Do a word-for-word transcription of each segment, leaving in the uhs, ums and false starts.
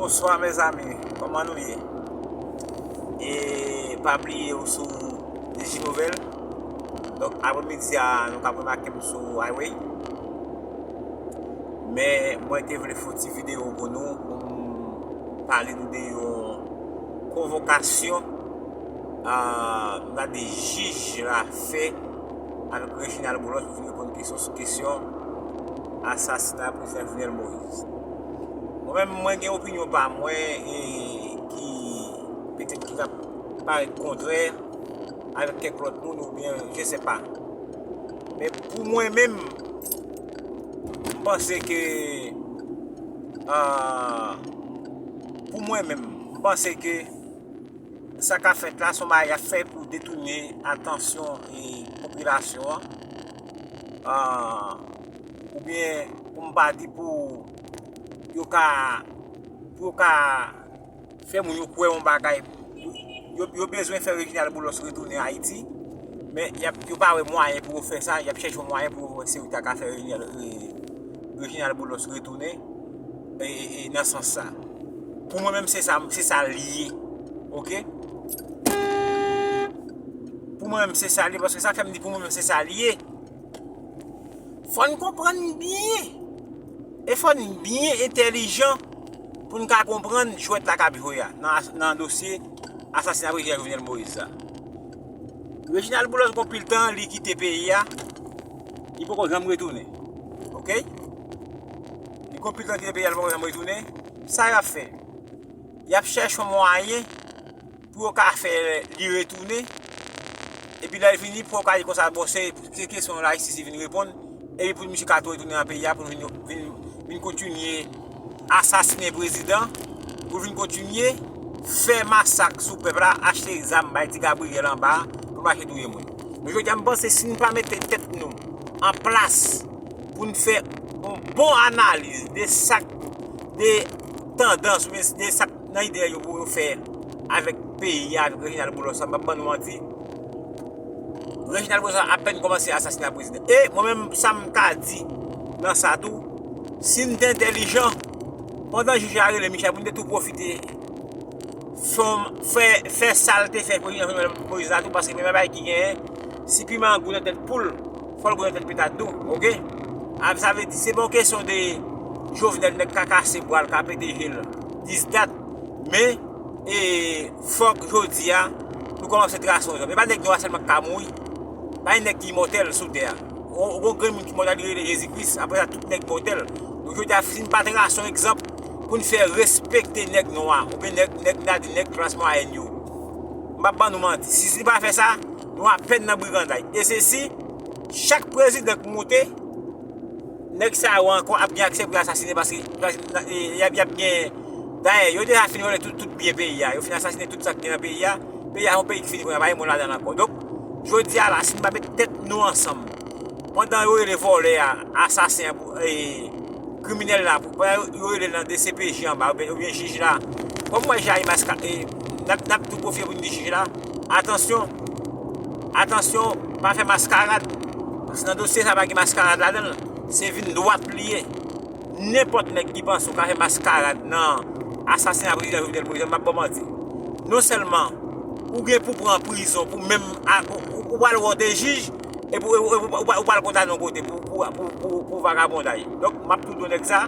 Bonswa mezanmi, kòman nou ye? E pa bliye ou sou Digi Nouvèl. Donk apremidi a nou ka remake m sou highway. Men mwen te vle fè yon ti videyo pou nou, pou m pale nou de yon konvokasyon a, m ta di jij la fè avèk Reginald Boulos pou vin reponn kesyon sou kesyon asasina prezidan Jovenel Moïse. Mwen menm, mwen gen opinyon pa mwen e ki petèt ki ka parèt kontrè avèk kèk lòt moun oubyen je sais pas. Men pou mwen menm, m panse ke, ah, pou mwen menm, m panse ke sa k ap fèt la se yon bagay y ap fè pou detounen atansyon e popilasyon an. Ah, oubyen pou m pa di pou yo ka, pou yo ka fè moun yo kwè yon bagay. Yo, yo bezwen fè Reginald Boulos retounen Ayiti, men y ap, yo pa wè mwayen pou yo fè sa, y ap chèche yon mwayen pou yo wè si yo ta ka fè Reginald, e, Reginald Boulos retounen e, e, e, nan sans sa. Pou mwen menm, se sa, se sa l ye. Oke? Pou mwen menm, se sa l ye, paske sa fè m di pou mwen menm, se sa l ye. Fò n konprann byen. E fò n byen entèlijan pou n ka konprann jwèt la k ap jwe a nan, nan dosye asasina prezidan Jovenel Moïse la. Reginald Boulos gon pil tan li kite peyi a, li poko janm retounen. Oke? Li gon pil tan kite peyi a, li poko janm retounen. Sa y ap fè? Y ap chèche yon mwayen pou yo ka fè li retounen. Epi lè l vini, pou yo ka di konsa, bon, se, se kesyon lajistis li vin reponn. Epi pou misye ka tou retounen nan peyi a, pou l vin, vin, vin kontinye asasinen prezidan, pou l vin kontinye fè masak sou pèp la, achte zam bay Ti Gabriyèl anba a, pou l mache touye moun. Men jodi a, m panse si n pa mete tèt nou an plas pou n fè yon bon analiz de sa k, de tandans oubyen de sa k nan ide yo pou yo fè avèk peyi a, avèk Reginald Boulos la, m p ap ban nou manti. Reginald Boulos la apèn kòmanse asasina prezidan. E mwen menm, sa m ka di nan sa tou, si n te entèlijan, pandan jij la rele Michel, pou n te tou pwofite fè, fè, fè sa l te fè prezidan Jovenel Moïse la tou, paske premye bagay ki genyen, si piman an gou nan tèt poul, fò l gou nan tèt pita tou, oke? A, sa vle di, se pa yon kesyon de Jovenel nèg ka kase bra l, ka pete je l, dis dat, men, e, fòk jodi a, nou kòmanse trase yon egzanp. E pa nèg nwa sèlman k ka mouri, pa gen nèg ki imòtèl sou tè a. Yon, yon grenn moun ki imòtèl, li rele Jezi Kris, apre sa, tout nèg imòtèl. Donk, jodi a, si n pa trase yon egzanp pou n fè respekte nèg nwa, oubyen nèg, nèg, nèg klas mwayèn yo, m p ap ban nou manti. Si, si n pa fè sa, nou apèn nan briganday. E se si, chak prezidan k moute, nèg sa yo ankò ap gen aksè pou yo asasinen, paske, paske, e, y ap, y ap gen, dayè, yo deja fin vòlè tout, tout byen peyi a. Yo fin asasinen tout sa k gen nan peyi a. Peyi a se yon peyi ki fini kounye a, pa gen moun ladan l ankò. Donk, jodi a la, si n pa met tèt nou ansanm, pandan yo rele vòlè a, asasen an, pou, e, kriminèl la, pou, pandan yo, yo rele l nan D C P J anba, oubyen, oubyen jij la, kòm mwen jij la, e, n ap, n ap tou pwofite pou n di jij la, atansyon, atansyon, pa fè maskarad. Paske nan dosye sa, pa gen maskarad ladan l. Se vin dwat li ye. Nenpòt nèg ki panse w ka fè maskarad nan asasina prezidan Jovenel Moïse, m p ap ba w manti. Non sèlman ou gen pou pran prizon pou menm a, ou, ou, ou pral wè w te jij, epi ou, ou, ou, ou, ou pral kondane yon kote pou, pou, pou, pou, pou vagabondaj. Donk, m ap tou di w nèg sa,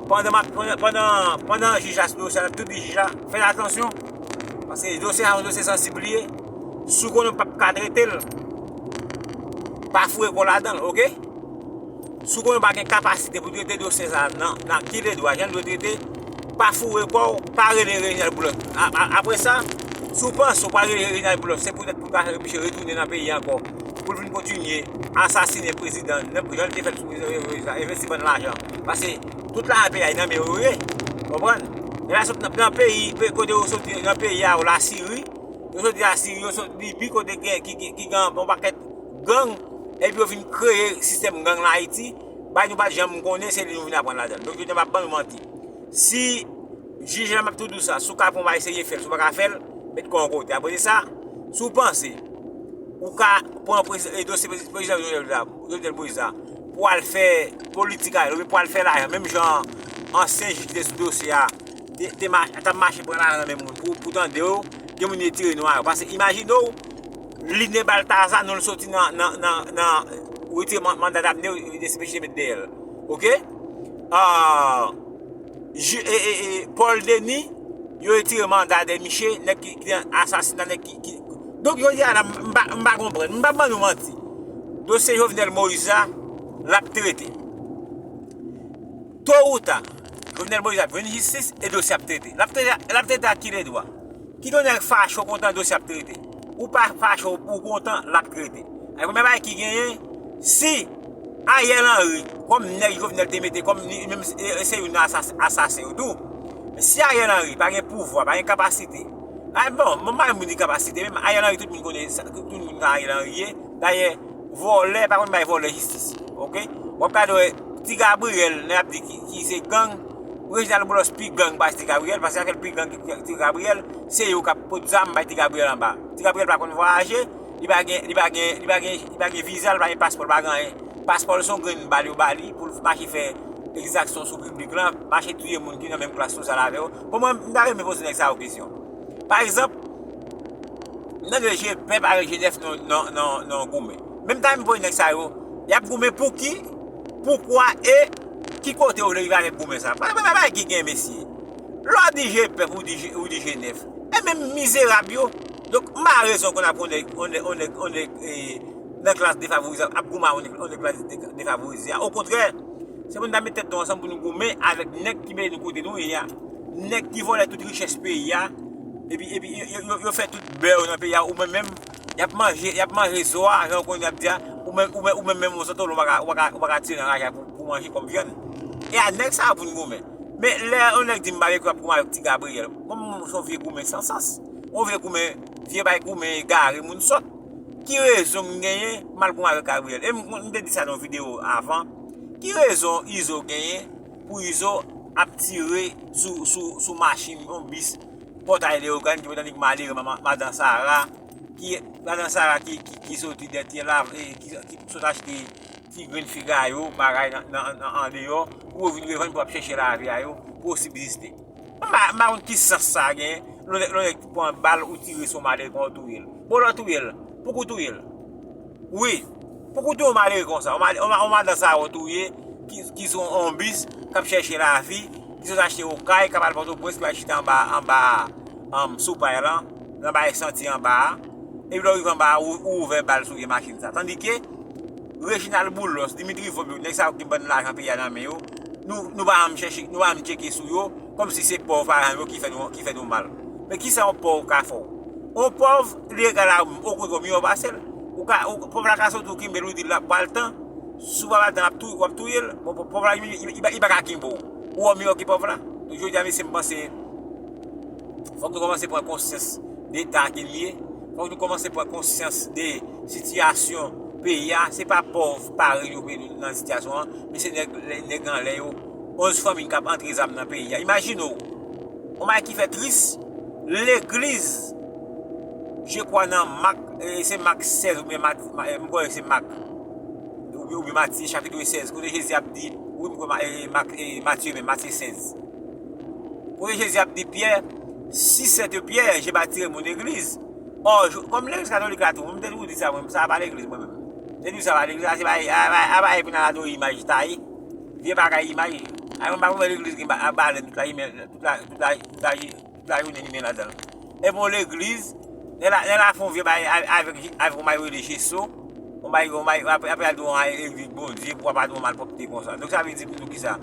pandan m ap, pandan, pandan, pandan jij la sou dosye a, n ap tou di jij la, fè atansyon, paske dosye sa, se yon dosye sansib li ye. Si w konnen w p ap ka trete l, pa foure kò w ladan l, oke? Si w konnen w pa gen kapasite pou trete dosye sa a nan, nan ki ledwa, jan l dwe trete, pa foure kò w, pa rele Reginald Boulos. A, a, apre sa, si w panse w pral rele Reginald Boulos, se poutèt pou l ka fè misye retounen nan peyi a ankò, pou l vin kontinye asasinen prezidan, jan l te fè l sou prezidan, envesti bann lajan. Paske tout lajan peyi a, nan men yo ye, w konprann? Nèg la sot nan, nan peyi, pe-, kote yo soti nan peyi a, Lasiri, yo soti Lasiri, yo sot Libi, kote gen, ki, ki, ki gen yon pakèt gang, epi yo vin kreye sistèm gang nan Ayiti, bagay nou pa t janm konnen, se li nou vin aprann ladan l. Donk, jodi a, m ap ban nou manti. Si jij la, m ap tou di w sa, si w ka pran yon bagay serye, fè l, si w pa ka fè l, met kò w yon kote. Apre de sa, si w panse ou ka pran prezi-, e dosye prezi-, prezidan Jovenel la, Jovenel Moïse la, pou al fè politik avè l, oubyen pou al fè lajan, menm jan ansyen jij ki te sou dosye a, te, te ma- t ap mache pran lajan nan men moun pou, pou tande yo, gen moun retire non a yo. Paske imajine w, Line Baltazar, non l soti nan, nan, nan, nan retire man- manda damne, yo despeche met dèyè l. Oke? Ah, Ju- e, e, e, Paul Denis, yo retire manda de Miche, nèg ki, ki te asasina, nèg ki, ki. Donk, jodi a la, m pa, m pa konprann. M pa ban nou manti. Dosye Jovenel Moïse la, l ap trete. To ou ta, Jovenel Moïse ap jwenn jistis e dosye ap trete. L ap trete, l ap trete ak ki ledwa? Kit yon nèg fache w kontan dosye ap trete. Ou pa fache w kontan, l ap trete. Ak premye bagay ki genyen, si Ariel Henry, kòm nèg Jovenel te mete, kòm li menm se youn nan asas- asasen yo tou. Si Ariel Henry pa gen pouvwa, pa gen kapasite. A, bon, mwen pa menm di kapasite, menm Ariel Henry, tout moun konnen sa, tout moun konnen Ariel Henry ye. Dayè, vòlè pa konn bay vòlè jistis. Oke? W ap gade wè, Ti Gabriel, lè y ap di ki, ki se gang, Reginald Boulos pi gang pase Ti Gabriel, paske sa fè l pi gang ki Ti Gabriel, se yo k ap pot zam bay Ti Gabriel anba. Ti Gabriel pa konn vwayaje, li pa gen, li pa gen, li pa gen, li pa gen viza, li pa gen paspò, li pa gen anyen. Paspò l se yon grenn bal yo ba li pou l mache fè egzaksyon sou piblik lan, mache touye moun ki nan menm klas sosyal avè yo. Bon, mwen, m ta renmen poze nèg sa yo kesyon. Pa egzanp, m tande G P èp avèk G nèf nan, nan, nan, nan goumen. Menm tan m poze nèg sa yo, y ap goumen pou ki, poukwa e ki kote yo vle rive avèk goumen sa? Pa, pa, pa, pa ki gen, mesye. Lè w di G P èp, ou di G, ou di G nèf. E menm mizerab yo. Donk, m pa rezon konn ap yon nèg, yon nèg, yon nèg, yon nèg, e, nan klas defavorize ap goumen ak yon nèg, yon nèg klas de- defavorize a. Okontrè, se pou nou ta met tèt nou ansanm pou nou goumen avèk nèg ki mete nou kote nou ye a. Nèg ki vòlè tout richès peyi a. Epi, epi yo, yo, yo fè tout bè yo nan peyi a. Ou menm menm, y ap manje, y ap manje zo a, jan w konnen y ap di a. Ou menm, ou menm, ou menm menm, yon zantolo, ou pa ka, ou pa ka, ou pa ka tire nan raje a pou, pou manje kòm vyann. E a nèg sa a pou n goumen. Men lè yon nèg di m pa vle pou ap goumen avèk Ti Gabriel. Bon, m se yon vye goumen san sans. Yon vye goumen, vye bay goumen egare, moun sòt. Ki rezon m genyen m al goumen avèk Gabriel? E m, m te di sa nan yon videyo avan. Ki rezon Izo genyen pou Izo ap tire sou, sou, sou machin, yon bis, Pòtay Leyogàn, ki pretandik malere, ma- ma- madan Sara, ki, madan Sara ki, ki, ki soti dètyè la, e, ki, ki sot achte ti grenn figa yo, bagay nan, nan, nan andeyò, pou yo vin revann pou ap chèche lavi a yo, pou yo sibziste. M pa, m pa konn ki sans sa gen, lè w nèg pran bal ou tire sou malere konsa ou touye l. Bon, lè w touye l, pouki w touye l? Wi, pouki w touye yon malere konsa? Yon mal- yon ma- yon madan sa ou touye, ki, ki sou yon bis, k ap chèche lavi, ki sot achte yon kay, k ap al Pòtoprens, ki al chita anba, anba, anm, sou pay lan, nan bay santi anba a. Epi lè w rive anba a, ou, ou ouvè bal sou vye machin sa. Tandike, Reginald Boulos, Dimitri Vorbe, nèg sa yo ki gen bann lajan peyi a nan men yo, nou, nou pa janm chèche, nou pa janm tcheke sou yo, kòmsi se pòv paran yo ki fè nou, ki fè nou mal. Men kisa yon pòv ka fè w? Yon pòv, li egal a ou, okontrè, w miyò pase l. Ou ka, ou, pòv la ka soti, ou kenbe l, ou di l ap pral tan. Si w pa pral tan, l ap tou- w ap touye l. Bon, pò- pòv la, li, li, li, li pa ka kenbe w. Ou wè w miyò ke pòv la. Donk, jodi a, mesye, m panse, fòk nou kòmanse pran konsyans de eta ke n ye. Fòk nou kòmanse pran konsyans de sitiyasyon peyi a. Se pa pòv parèy yo mete nou nan sitiyasyon an, men se nèg, nèg anlè yo. Onz fanmi k ap antre zam nan peyi a. Imajine w, yon bagay ki fè tris, legliz, je kwa nan Mak, e, se Mak sèz oubyen Mat- Ma- e, m kwè se Mak, oubyen, oubyen Matye, chapit sèz, kote Jezi ap di, wi, m kwè Ma- e, Mak- e, Matye menm, Matye sèz. Kote Jezi ap di Pyè, si sèt Pyè, je bâtirai mon église. Ò, jou- kòm legliz katolik la tou, mwen, m te toujou di sa, mwen, sa pa legliz, mwen menm. M te di sa pa legliz, sa se bagay, a, a, a, bagay pou n al adore imaj taye. Vye bagay imaj. A, mwen pa konn legliz gen ba- a balèn tout la, tout la, tout la, tout la, tout lajounen li men ladan l. Epi yon legliz, lè la, lè la fè yon vye bagay a- avèk, avèk yon bagay yo rele jeso, yon bagay, yon bagay, apre, apre al di w yon legliz Bondye, pou w ap al di w yon malpwòpte konsa. Donk sa vle di pou nou kisa?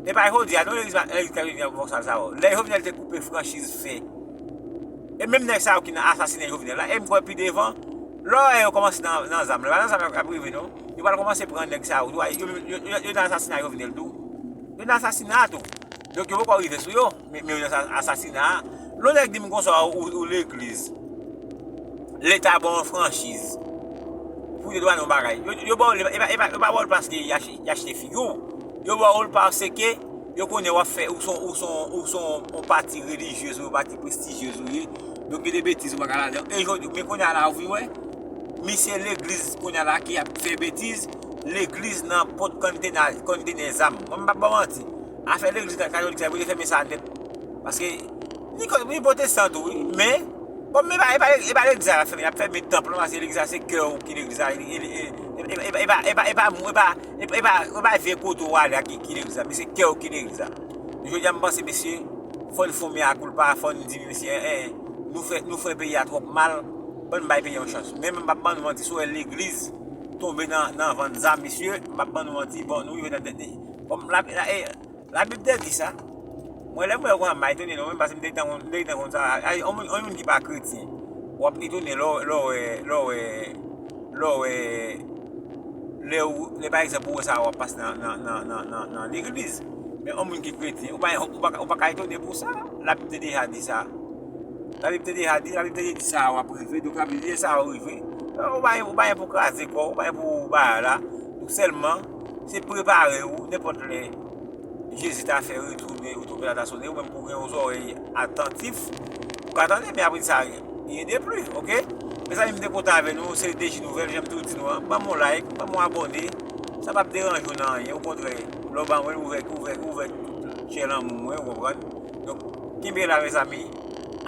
E pa jodi a, non, legliz, legliz katolik nan fòk sa, sa, lè Jovenel te koupe franchiz fè, e menm nèg sa yo ki nan asasinen Jovenel la, e m kwè pi devan, lè w wè yo kòmanse nan, nan zam, lè pa nan zam y ap rive, non. Yo pral kòmanse pran nèg sa yo tou, yo, yo, yo, yo nan asasina Jovenel tou. Yo nan asasina tou. Donk yo poko rive sou yo, men, men yo nan sa- asasina a. Lè yon nèg di m konsa ou, ou legliz, leta ba w yon franchiz pou w te dwe al yon bagay. Yo, yo ba w l, e pa, e pa, yo pa ba w l paske y achte, y achte figi w. Yo ba w l paske yo konnen w ap fè, ou se yon, ou se yon, ou se yon, yon pati relijyez, yon pati prestijyez ou ye. Donk gen de betiz ou pa ka ladan. E jodi, men kounye a la ou vin wè, misye legliz kounye a la ki ap fè betiz, legliz nan pòt konntenè, konntenè zam. Mwen m p ap ba w manti. Afè legliz katolik sa, yo te fèmen sa nèt. Paske li, li pwotestan tou, wi, men, bon, men e pa, e pa, e pa legliz la fèmen, y ap fèmen tanp lan, paske legliz la se kè w ki legliz la, e, e, e, e, e, e pa, e pa, e pa, e pa, e pa, e pa vye kote w ale a ki, ki legliz la, men se kè w ki legliz la. Jodi a, m panse, mesye, fò n fè yon mea culpa, fò n di, mesye, eh, eh, nou fè, nou fè peyi a twòp mal, ban n bay peyi a yon chans. Men, m p ap ban nou manti, si w wè legliz tonbe nan, nan vann zam, mesye, m p ap ban nou manti, bon, nou rive nan dènye. Bon, la, la, eh, Labib te di sa. Mwen, lè m wè konsa, m pa etone non, menm paske m te gentan konn, m te gentan konn sa. Ay, yon moun, yon moun ki pa kretyen, w ap etone lè w, lè w wè, lè w wè, lè w wè, lè w, lè pa egzanp, ou wè sa, w ap pase nan, nan, nan, nan, nan, nan legliz. Men yon moun ki kretyen, ou pa, ou pa, ou pa ka etone pou sa. Labib te deja di sa. Labib te deja di, Labib te di sa, w ap rive, donk Labib di sa, w rive. Ou pa, ou pa gen pou kraze kò w, ou pa gen pou bagay la. Donk sèlman, se prepare w, nenpòt lè. Jezi ta fè retounen, ou tonbe la ta sonnen, ou menm pou gen yon zòrèy atantif, ou ka tande, men apre sa, rien de plus, oke? Mezanmi, m te kontan avè nou, se D J Nouvèl, jan m toujou di nou an, ban m yon like, ban m yon abòne, sa p ap deranje w nan anyen, okontrè, lè w ban mwen, ouvè, ouvè, ouvè tout chè lanmou mwen, ou konprann? Donk, kenbe la, mezanmi,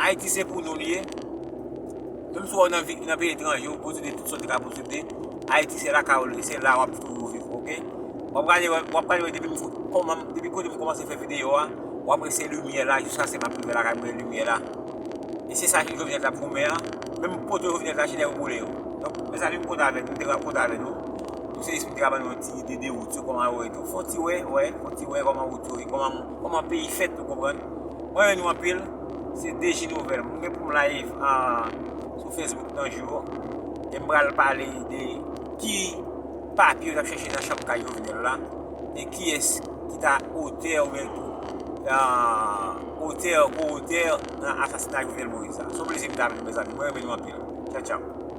Ayiti se pou nou li ye. Menm si w nan vi-, nan peyi etranje, ou posede tout sa w te ka posede, Ayiti se lakay ou li ye, se la w ap toujou viv, oke? W ap gade, w ap gade depi m, kòman, depi kote m kòmanse fè videyo a, w ap wè se limyè la, jiskaske m ap rive lakay mwen, limyè la. E se sa Jovenel t ap goumen an, menm poto Jovenel t achte nèg yo boule yo. Donk, mezanmi, m kontan avè nou, m te kontan avè nou. Donk, se jis m te ka ban nou yon ti ide de wout yo, kòman yo ye tou. Fè yon ti wè, wè, fè yon ti wè kòman wout yo ye, kòman, kòman peyi fèt, ou konprann? Mwen renmen nou anpil. Se D J Nouvèl. Mwen gen pou m live, ah, sou Facebook nan jou. E m pral pale de ki papye yo t ap chèche nan chanm kay Jovenel la. E kiyès ki ta otè oubyen, ah, otè, ko-otè nan asasina Jovenel Moïse la. Se yon plezi m t avè nou, mezanmi. Mwen renmen nou anpil. Tchaw, tchaw.